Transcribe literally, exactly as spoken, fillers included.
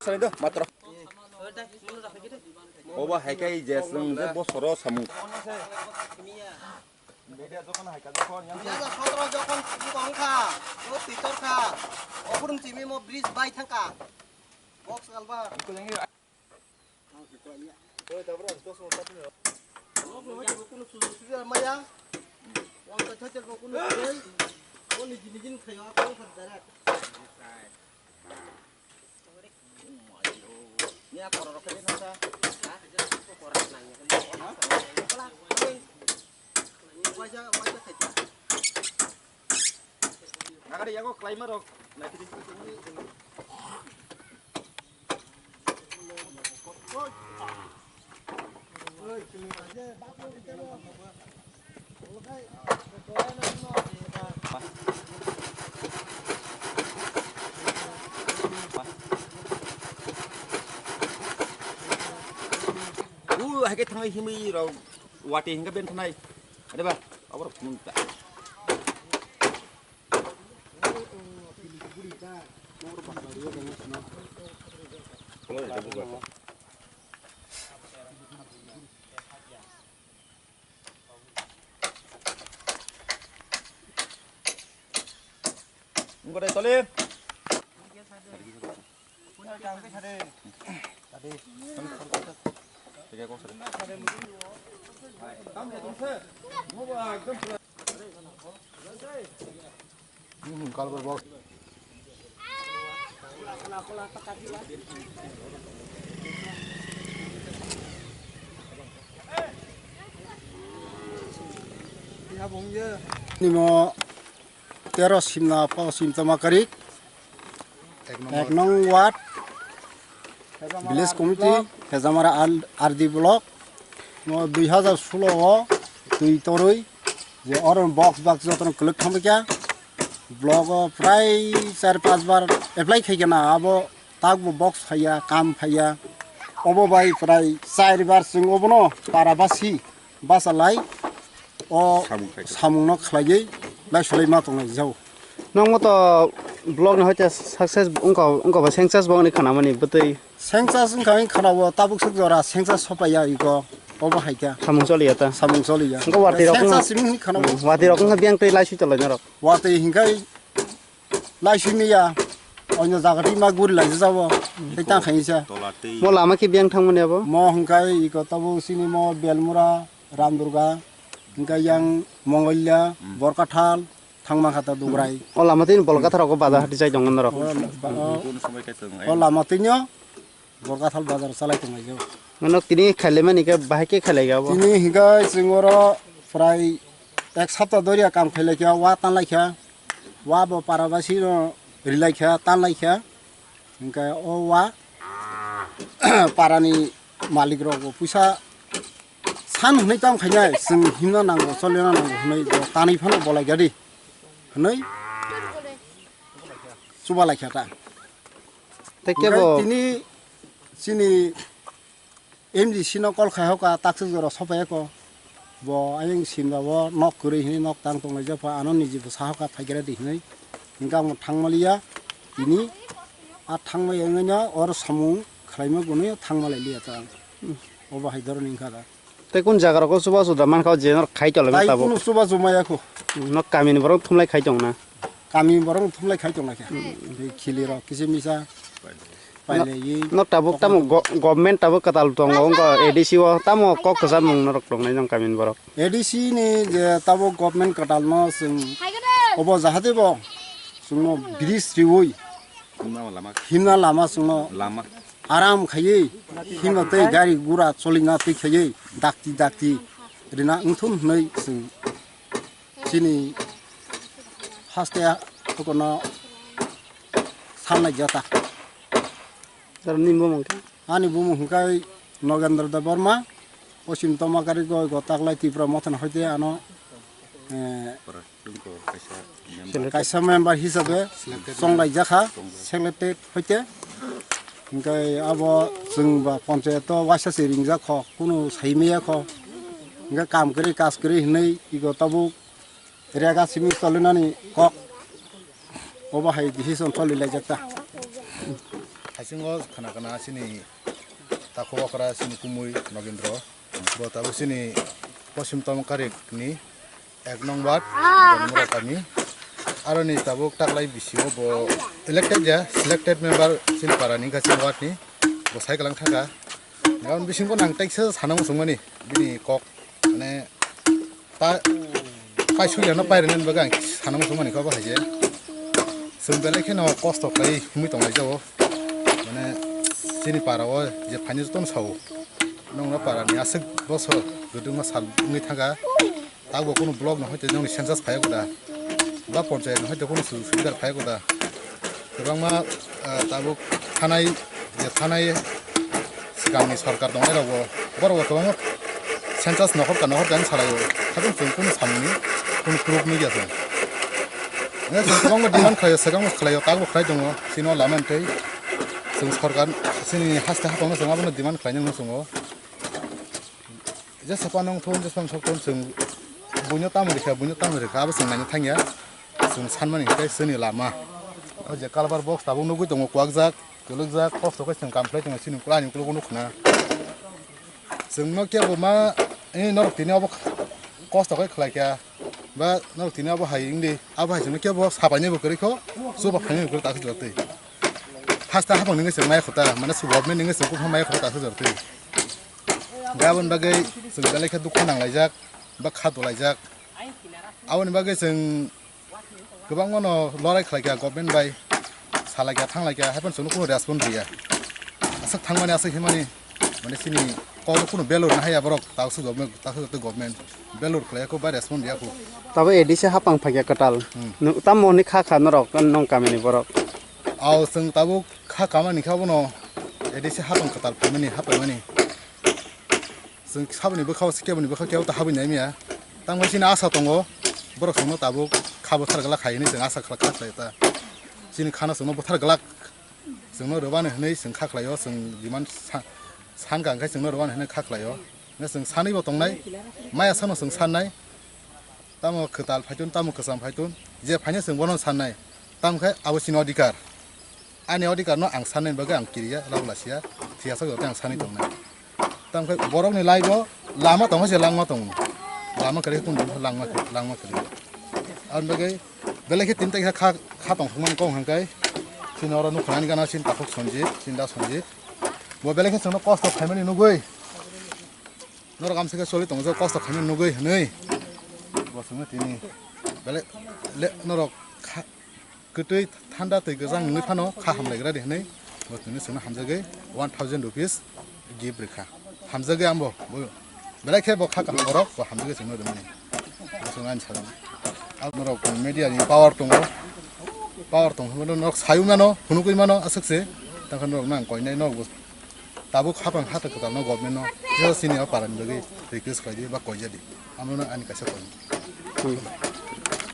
Matro. Obo hai khe je chwng je bosoro samung. Dui hajar sotoro jokhon chini tong kha, o twi tor kha, o burum chini mo bridge bai thang kha. Box kalba. Maya, wang ta thajak bo kunu khlai, o niji niji ni khlai o, kung kha direct. Nagari yago khlaima rok. U hai khe thangai himwi rok wati hingkhe ben thanai. Ada ba? Abor phunung ta. Nimo tero Simna Posim Tomakarik, ek nong ward, village committee, Hejamara R D block, no dui hajar solo o twi torwi je oro box box jotono kwlwk thangbaikha, block o prai char panch bar apply khaikha na abo. Takbo box phaiya, kam phaiya. Obo bai prai char bar chwng obono para basi bachalai o samung khlaiwi laisolai ma tongnai jao. Nokmo to block ni hoite success wngkha, wngkha ba census bo wngni khanamani bwtwi. Census wngkha wngkha khanao tabuk swk jora census sopaiya iko obo hai kha. Samung choliya ta. Samung choliya. Wngkha watwi rok wngkha. Census simi wngkha khanao. Watwi rok wngkha biyang twi laiswi tolai norok. Watwi hinkhai Laisui miya, oino jaga twi ma guri laijak jabo, tei tang khaisa. Mo lama khe biyang thangmani abo? Mo hwnkhe iko tabuk chini mo Belmura, Ramdurga, hwnkhe yang Mongolya, Borkathal, thangma kha ta Dugrai. O lama twi Bolkathal rogo baja hati chai tongo norok. O, o, o lama twino Borkathal bazar chalai tonglaijak. Mano tini khailaimani khe bahai khe khailaikha bo? Tini hinkhe chwng oro prai ek sapta doriya kam khailaikha, wa tanlaikha, wa bo para basi no rilaikha, tanlaikha. Hinkhe o wa parani malik rok bo puisa san hwnwi tam khainai, chwng himna nango, cholina nango hwnwi bo tanwi phano bolaikha di hwnwi chubalaikha ta. Tei kebo tini chini M D C no call khai hoka takswk jora sopai ko. Bo ayang simba bo nok kwrwi hini nok tang tong laijak pha ano niji bo sahoka phaigra di hinwi. Hingka ang thangmaliya tini a thangmai wngno or samung khlaima gunui thangmalai liya ta ang. Obo hai doroni wngkha da. Tei kun jaga rok chubachu da mankha je norok khai tonglaima tabuk. Tai kunu chubachu maya khu. Nok kamini borok thumlai khai tongna. Kami borok thumlai khai tonglaikha. Tei khili rok kisa misa pailaiwi. Nok tabuk tamo go-, government tabuk kwtal tongo wngkha A D C o tamo kok kwchar mung norok tongnai nong kamini borok. A D C ni je tabuk government kwtal no chwng obo jahade bo chwngno bridge riwi himna lama chwngno lama aram khaiwi himna tei gari gura cholina twi khaiwi dakti dakti rina wngthun hwnwi chwng chini haste hukuno sanlai jata. Ani bumung hwnkhe Nogendra Debbarma, Pochim Tomakari goi go taklai Tipra Mothani hoite ano, eh, kaisa member hisabe chonglai jakha, selected hoite. Hingke abo chwng ba panchayat o waisa se ringjak kho, kunu sai maya kho. Hingke kam kwrwi, kas kwrwi hinwi ego tabuk rega simi tolinani kok. Obo hai decision choli laijak ta. Haisingo khana khana chini takhuk okra chini kumui Nogendro. Bo tabuk chini Poschim Tomkarik ni ek nong ward, Donmura kami. Aroni tabuk taklai bisio bo elected ya, selected member chini para ni wngkha chini ward ni. Bo sai kalang thangkha. Gabon bisingo nang teisa sana muchungmani bini kok. Mane ta, kaisuk ya no pairani bagwi ang sana muchung mani kha bo hai je. Chwng belai kheno kosto khlai himwi tong lai jao. Mane chini para o je phaini jotono sao. Nongno para ni aswk bosor gudungma sal wngwi thangkha. Tabo kunu block no hoite nongni census phai koda. Ba ponchayat no hoite kunu su-, sudar phai koda. Kwbangma, ah, tabuk thanai, je thanai swkangni sorkar tongnai rokbo, borokbo kwbangma census nohor ka, nohor ka hinwi salaio. Haikhe chwng kunu samungni kunu proof nukya chwng. Hwnkhe chwng kwbangma demand khlaio, swkangbo khlaio, takbo khlai tongo, chini o lama twi. Chwng sorkar, chini haste hapangno chwng abono demand khlainani chwngo. Jesa panong thon, jesa sok thon, chwng buino tamo rikha, buino tamo rikha, abo chwng naina thangya. Chwng sanmani hinkhe chini lama. O je culvert box tabuk nugwi tongo, kwakjak, kwlwkjak, kosto khe chwng kam khlai tongo, chini ukulani ukologo nukna. Chwngno kebo ma, eh, norok tini obo kosto khe khlaikha, ba norok tini obo hai wngdi, abo hai chwngno kebo sapainaibo kwrwikho, chuba phainaibo kwrwi takhuk jotwi. Hasta hapang nungwi chwng maya khota, mane su government nungwi chwng kuphang maya khota takhuk jotwi. Gabon bagwi chwng belai khe dukha nanglaijak, ba kha dolaijak. Aboni bagwi chwng kwbangmano lorai khlaikha government bai, salaikha, thanglaikha, haikhe chwngno kunu respond riya. Aswk thangmani, aswk himani, mane chini kokno kunu value rwna haiya borok, taksa government, taksa joto government value khlaiya kho, bai respond riya kho. Tabo A D C hapang phaikha kwtal. Hmm. Nwng tamo hwnwi kha kha norok, nong kamini borok? Ao chwng tabuk kha kamani kha bono A D C hapang kwtal phaimani, hapaimani. Chwng saboni bwkhao se keboni bwkha kebo ta habwi naimya. Tamo chini asa tongo, borok chwngno tabuk kha bwthar glak hai hwnwi chwng asa khlak kha khlai ta. Chini khano chwngno bwthar glak, chwngno rwbani hwnwi chwng kha khlaio, chwng demand sa-, sankha hwnkhe chwngno rwbani hwnwi kha khlaio. Hwnkhe chwng sanwi bo tongnai, maya sano chwng sannai. Tamo kwtal phaitun, tamo kwcham phaitun, je phaino chwng bono sannai, tamo khe abo chini odhikar. Ani odhikar no ang sannai bagwi ang kiriya, labo lasiya, thiyasa joto ang sanwi tongnai. Tamo khe borokni life o lama tongo se langma tongo, lama kwrwi khe kunu langma, langma kwrwi. Aboni bagwi belai khe tini taisa kha, kha tong hwnmani kok hwnkhai, chini oro nukha ani gana chini takhuk Sanjit, chini da Sanjit, bo belai khe chwngno kosto khaimani nugwi. Norok amsike choli tongo, kosto khaimani nugwi hwnwi. Bo chwngno tini belai le norok kha, kwtwi thanda twi kwchang nungwi phano kha hamlaigra di hwnwi. Bo tini chwngno hamjagwi one thousand rupees gift rwkha. Hamjagwi ambo, bo belai khe bo kha kaham borok, bo hamjagwi chwngno rwmani. Bo chwngno ani sajagwi. Norok media ni power tongo. Power tong hwnwi norok saui mano, phunugwi mano aswk se. Tangkha norok nang koinai norok bo. Tabuk hapang hata kwtal no government no kisa sini o para ni bagwi request khlai di ba koi jadi. Amo no ani kaisa koi. Hmm.